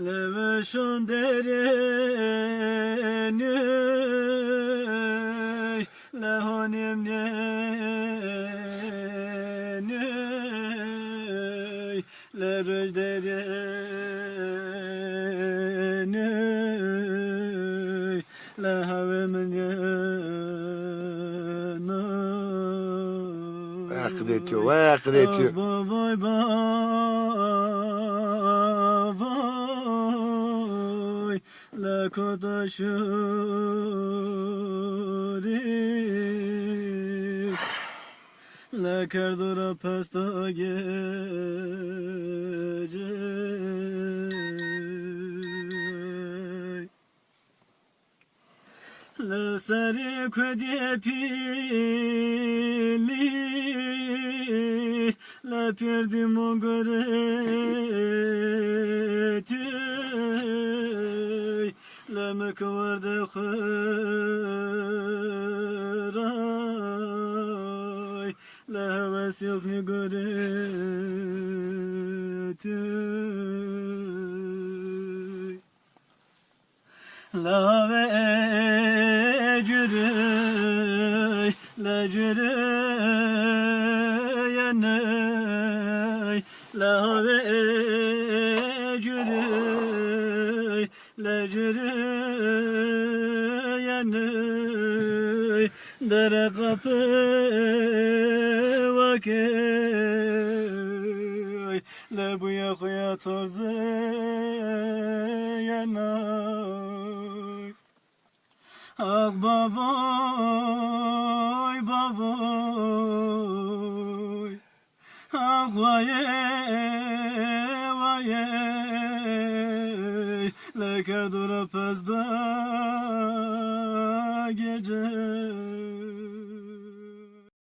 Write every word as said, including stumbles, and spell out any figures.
Le weşon derê ney, le honim ney, le roj derê ney, le hawê min yeno. Wextê to, wextê to. Bavoy, bavoy, le kota şurî, le kerdo ra pesta gecey. Le serê kudê pîlî, le pêrdî moguretî, le mi ki werde xwu ray, le hewes yok niguretî. La ve cürüy, la cürüy yeney, la ve cürüy, la cürüy yeney, dere kapı vakey. Le buya xuya torze yenay. Ax bavoy, bavoy. Ax vaye, vaye. Le kerdo ra pezda gece.